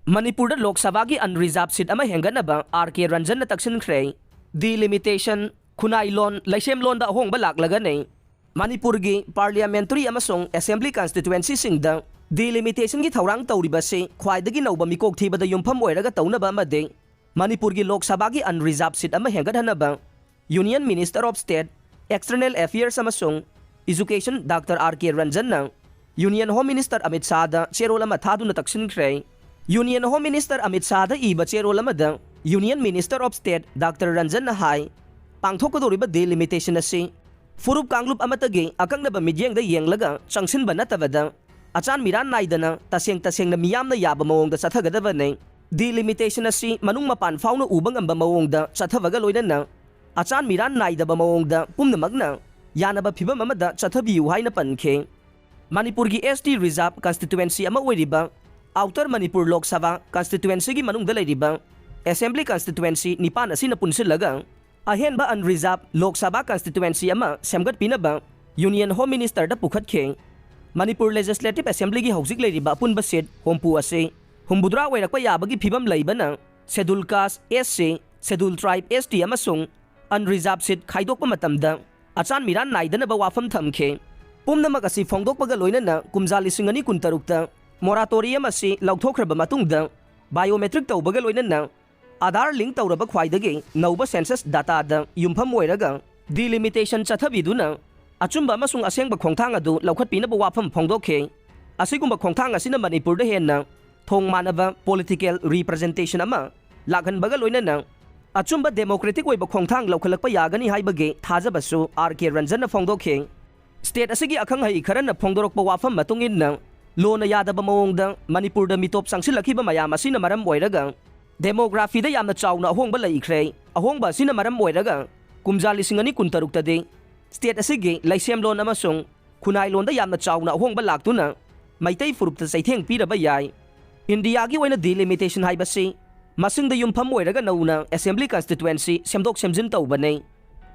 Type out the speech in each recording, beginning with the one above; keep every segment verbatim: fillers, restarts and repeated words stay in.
ꯃꯅꯤꯄꯨꯔꯗ ꯂꯣꯛ ꯁꯚꯥꯒꯤ unreserved seat ꯑꯃ ꯍꯦꯟꯒꯠꯅꯕ ꯑꯥꯔ ꯀꯦ ꯔꯟꯖꯟꯅ ꯇꯛꯁꯤꯟꯈ꯭ꯔꯦ꯫ Delimitation, ꯈꯨꯟꯅꯥꯏꯂꯣꯟ, ꯂꯩꯁꯦꯝꯂꯣꯟꯗ ꯑꯍꯣꯡꯕ ꯂꯥꯛꯂꯒꯅꯤ꯫ ꯃꯅꯤꯄꯨꯔꯒꯤ parliamentary ꯑꯃꯁꯨꯡ assembly constituencyꯁꯤꯡꯗ delimitationꯒꯤ ꯊꯧꯔꯥꯡ ꯇꯧꯔꯤꯕꯁꯤ ꯈ꯭ꯋꯥꯏꯗꯒꯤ ꯅꯧꯕ ꯃꯤꯀꯣꯛ ꯊꯤꯕꯗ ꯌꯨꯝꯐꯝ ꯑꯣꯏꯔꯒ ꯇꯧꯅꯕ ꯑꯃꯗꯤ ꯃꯅꯤꯄꯨꯔꯒꯤ ꯂꯣꯛ ꯁꯚꯥꯒꯤ unreserved seat ꯑꯃ ꯍꯦꯟꯒꯠꯍꯟꯅꯕ Union Minister of State, External Affairs ꯑꯃꯁꯨꯡ Education ꯗꯥꯛꯇꯔ ꯑꯥꯔ ꯀꯦ ꯔꯟꯖꯟꯅ Union Home Minister ꯑꯃꯤꯠ ꯁꯥꯍꯗ ꯆꯦꯔꯣꯜ ꯑꯃ ꯊꯥꯗꯨꯅ ꯇꯛꯁꯤꯟꯈ꯭ꯔꯦ꯫ Union Home Minister ꯑꯃꯤꯠ ꯁꯥꯍꯗ ꯏꯕ ꯆꯦꯔꯣꯜ ꯑꯃꯗ Union Minister of State doctor ꯔꯟꯖꯟꯅ ꯍꯥꯏ, ꯄꯥꯡꯊꯣꯛꯀꯗꯧꯔꯤꯕ delimitation ꯑꯁꯤ ꯐꯨꯔꯨꯞ ꯀꯥꯡꯂꯨꯞ ꯑꯃꯠꯇꯒꯤ ꯑꯀꯛꯅꯕ ꯃꯤꯠꯌꯦꯡꯗ ꯌꯦꯡꯂꯒ ꯆꯪꯁꯤꯟꯕ ꯅꯠꯇꯕꯗ, ꯑꯆꯥꯟ ꯃꯤꯔꯥꯟ ꯅꯥꯏꯗꯅ ꯇꯁꯦꯡ ꯇꯁꯦꯡꯅ ꯃꯤꯌꯥꯝꯅ ꯌꯥꯕ ꯃꯑꯣꯡꯗ ꯆꯠꯊꯒꯗꯕꯅꯤ꯫ Delimitation ꯑꯁꯤ ꯃꯅꯨꯡ ꯃꯄꯥꯟ ꯐꯥꯎꯅ ꯎꯕ ꯉꯝꯕ ꯃꯑꯣꯡꯗ ꯆꯠꯊꯕꯒ ꯂꯣꯏꯅꯅ ꯑꯆꯥꯟ ꯃꯤꯔꯥꯟ ꯅꯥꯏꯗꯕ ꯃꯑꯣꯡꯗ ꯄꯨꯝꯅꯃꯛꯅ ꯌꯥꯅꯕ ꯐꯤꯚꯝ ꯑꯃꯗ ꯆꯠꯊꯕꯤꯌꯨ ꯍꯥꯏꯅ ꯄꯟꯈꯤ꯫ ꯃꯅꯤꯄꯨꯔꯒꯤ S T reserve constituency ꯑꯃ ꯑꯣꯏꯔꯤꯕ Outer Manipur Lok Sabha constituencyꯒꯤ ꯃꯅꯨꯡꯗ ꯂꯩꯔꯤꯕ assembly constituency ꯅꯤꯄꯥꯟ ꯑꯁꯤꯅ ꯄꯨꯟꯁꯤꯜꯂꯒ ꯑꯍꯦꯟꯕ unreserved ꯂꯣꯛ ꯁꯚꯥ constituency ꯑꯃ ꯁꯦꯝꯒꯠꯄꯤꯅꯕ Union Home Ministerꯗ ꯄꯨꯈꯠꯈꯤ꯫ ꯃꯅꯤꯄꯨꯔ Legislative Assemblyꯒꯤ ꯍꯧꯖꯤꯛ ꯂꯩꯔꯤꯕ ꯑꯄꯨꯟꯕ seat ꯍꯨꯝꯐꯨ ꯑꯁꯤ ꯍꯨꯝꯐꯨꯇꯔꯥ ꯑꯣꯏꯔꯛꯄ ꯌꯥꯕꯒꯤ ꯐꯤꯕꯝ ꯂꯩꯕꯅ Scheduled Caste, S C, Scheduled Tribe, S T ꯑꯃꯁꯨꯡ unreserved seat ꯈꯥꯏꯗꯣꯛꯄ ꯃꯇꯝꯗ ꯑꯆꯥꯟ ꯃꯤꯔꯥꯟ ꯅꯥꯏꯗꯅꯕ ꯋꯥꯐꯝ ꯊꯝꯈꯤ꯫ ꯄꯨꯝꯅꯃꯛ ꯑꯁꯤ ꯐꯣꯡꯗꯣꯛꯄꯒ ꯂꯣꯏꯅꯅ ꯀꯨꯝꯖꯥ ꯂꯤꯁꯤꯡ ꯑꯅꯤ ꯀꯨꯟꯇꯔꯨꯛꯇ moratorium ꯑꯁꯤ ꯂꯧꯊꯣꯛꯈ꯭ꯔꯕ ꯃꯇꯨꯡꯗ biometric ꯇꯧꯕꯒ ꯂꯣꯏꯅꯅ Aadhaar link ꯇꯧꯔꯕ ꯈ꯭ꯋꯥꯏꯗꯒꯤ ꯅꯧꯕ census dataꯗ ꯌꯨꯝꯐꯝ ꯑꯣꯏꯔꯒ delimitation ꯆꯠꯊꯕꯤꯗꯨꯅ ꯑꯆꯨꯝꯕ ꯑꯃꯁꯨꯡ ꯑꯁꯦꯡꯕ ꯈꯣꯡꯊꯥꯡ ꯑꯗꯨ ꯂꯧꯈꯠꯄꯤꯅꯕ ꯋꯥꯐꯝ ꯐꯣꯡꯗꯣꯛꯈꯤ꯫ ꯑꯁꯤꯒꯨꯝꯕ ꯈꯣꯡꯊꯥꯡ ꯑꯁꯤꯅ ꯃꯅꯤꯄꯨꯔꯗ ꯍꯦꯟꯅ ꯊꯣꯡ ꯃꯥꯟꯅꯕ political representation ꯑꯃ ꯂꯥꯛꯍꯟꯕꯒ ꯂꯣꯏꯅꯅ ꯑꯆꯨꯝꯕ democratic ꯑꯣꯏꯕ ꯈꯣꯡꯊꯥꯡ ꯂꯧꯈꯠꯂꯛꯄ ꯌꯥꯒꯅꯤ ꯍꯥꯏꯕꯒꯤ ꯊꯥꯖꯕꯁꯨ ꯑꯥꯔ ꯀꯦ ꯔꯟꯖꯟꯅ ꯐꯣꯡꯗꯣꯛꯈꯤ꯫ State ꯑꯁꯤꯒꯤ ꯑꯈꯪ ꯑꯍꯩ ꯈꯔꯅ ꯐꯣꯡꯗꯣꯔꯛꯄ ꯋꯥꯐꯝ ꯃꯇꯨꯡ ꯏꯟꯅ, ꯂꯣꯅ ꯌꯥꯗꯕ ꯃꯑꯣꯡꯗ ꯃꯅꯤꯄꯨꯔꯗ ꯃꯤꯇꯣꯞ ꯆꯪꯁꯤꯜꯂꯛꯈꯤꯕ ꯃꯌꯥꯝ ꯑꯁꯤꯅ ꯃꯔꯝ ꯑꯣꯏꯔꯒ demographyꯗ ꯌꯥꯝꯅ ꯆꯥꯎꯅ ꯑꯍꯣꯡꯕ ꯂꯩꯈ꯭ꯔꯦ꯫ ꯑꯍꯣꯡꯕ ꯑꯁꯤꯅ ꯃꯔꯝ ꯑꯣꯏꯔꯒ ꯀꯨꯝꯖꯥ ꯂꯤꯁꯤꯡ ꯑꯅꯤ ꯀꯨꯟꯇꯔꯨꯛꯇꯗꯤ state ꯑꯁꯤꯒꯤ ꯂꯩꯁꯦꯝꯂꯣꯟ ꯑꯃꯁꯨꯡ ꯈꯨꯟꯅꯥꯏꯂꯣꯟꯗ ꯌꯥꯝꯅ ꯆꯥꯎꯅ ꯑꯍꯣꯡꯕ ꯂꯥꯛꯇꯨꯅ ꯃꯩꯇꯩ ꯐꯨꯔꯨꯞꯇ ꯆꯩꯊꯦꯡ ꯄꯤꯔꯕ ꯌꯥꯏ꯫ ꯏꯟꯗꯤꯌꯥꯒꯤ ꯑꯣꯏꯅ delimitation ꯍꯥꯏꯕꯁꯤ ꯃꯁꯤꯡꯗ ꯌꯨꯝꯐꯝ ꯑꯣꯏꯔꯒ ꯅꯧꯅ assembly constituency ꯁꯦꯝꯗꯣꯛ ꯁꯦꯝꯖꯤꯟ ꯇꯧꯕꯅꯤ꯫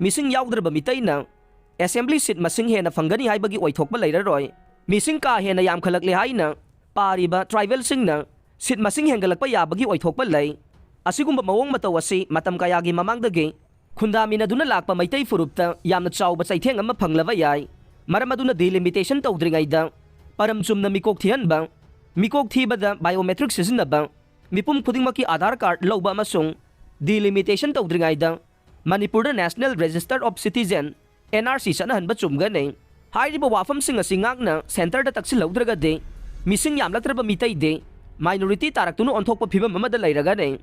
ꯃꯤꯁꯤꯡ ꯌꯥꯎꯗ꯭ꯔꯕ ꯃꯤꯇꯩꯅ assembly seat ꯃꯁꯤꯡ ꯍꯦꯟꯅ ꯐꯪꯒꯅꯤ ꯍꯥꯏꯕꯒꯤ ꯑꯣꯏꯊꯣꯛꯄ ꯂꯩꯔꯔꯣꯏ꯫ ꯃꯤꯁꯤꯡ ꯀꯥ ꯍꯦꯟꯅ ꯌꯥꯝꯈꯠꯂꯛꯂꯦ ꯍꯥꯏꯅ ꯄꯥꯔꯤꯕ tribalꯁꯤꯡꯅ ꯁꯤꯠ ꯃꯁꯤꯡ ꯍꯦꯟꯒꯠꯂꯛꯄ ꯌꯥꯕꯒꯤ ꯑꯣꯏꯊꯣꯛꯄ ꯂꯩ꯫ ꯑꯁꯤꯒꯨꯝꯕ ꯃꯑꯣꯡ ꯃꯇꯧ ꯑꯁꯤ ꯃꯇꯝ ꯀꯌꯥꯒꯤ ꯃꯃꯥꯡꯗꯒꯤ ꯈꯨꯟꯗꯥꯃꯤꯟꯅꯗꯨꯅ ꯂꯥꯛꯄ ꯃꯩꯇꯩ ꯐꯨꯔꯨꯞꯇ ꯌꯥꯝꯅ ꯆꯥꯎꯕ ꯆꯩꯊꯦꯡ ꯑꯃ ꯐꯪꯂꯕ ꯌꯥꯏ꯫ ꯃꯔꯝ ꯑꯗꯨꯅ delimitation ꯇꯧꯗ꯭ꯔꯤꯉꯩꯗ ꯄꯔꯝ ꯆꯨꯝꯅ ꯃꯤꯀꯣꯛ ꯊꯤꯍꯟꯕ, ꯃꯤꯀꯣꯛ ꯊꯤꯕꯗ biometric ꯁꯤꯖꯤꯟꯅꯕ, ꯃꯤꯄꯨꯝ ꯈꯨꯗꯤꯡꯃꯛꯀꯤ ꯑꯥꯙꯥꯔ ꯀꯥꯔꯗ ꯂꯧꯕ ꯑꯃꯁꯨꯡ delimitation ꯇꯧꯗ꯭ꯔꯤꯉꯩꯗ ꯃꯅꯤꯄꯨꯔꯗ National Register of Citizen, NRC ꯆꯠꯅꯍꯟꯕ ꯆꯨꯝꯒꯅꯤ꯫ ꯍꯥꯏꯔꯤꯕ ꯋꯥꯐꯝꯁꯤꯡ ꯑꯁꯤ ꯉꯥꯛꯅ ꯁꯦꯟꯇꯔꯗ ꯇꯛꯁꯤꯜꯍꯧꯗ꯭ꯔꯒꯗꯤ ꯃꯤꯁꯤꯡ ꯌꯥꯝꯂꯛꯇ꯭ꯔꯕ ꯃꯤꯇꯩꯗꯤ minority ꯇꯥꯔꯛꯇꯨꯅ ꯑꯣꯟꯊꯣꯛꯄ ꯐꯤꯕꯝ ꯑꯃꯗ ꯂꯩꯔꯒꯅꯤ꯫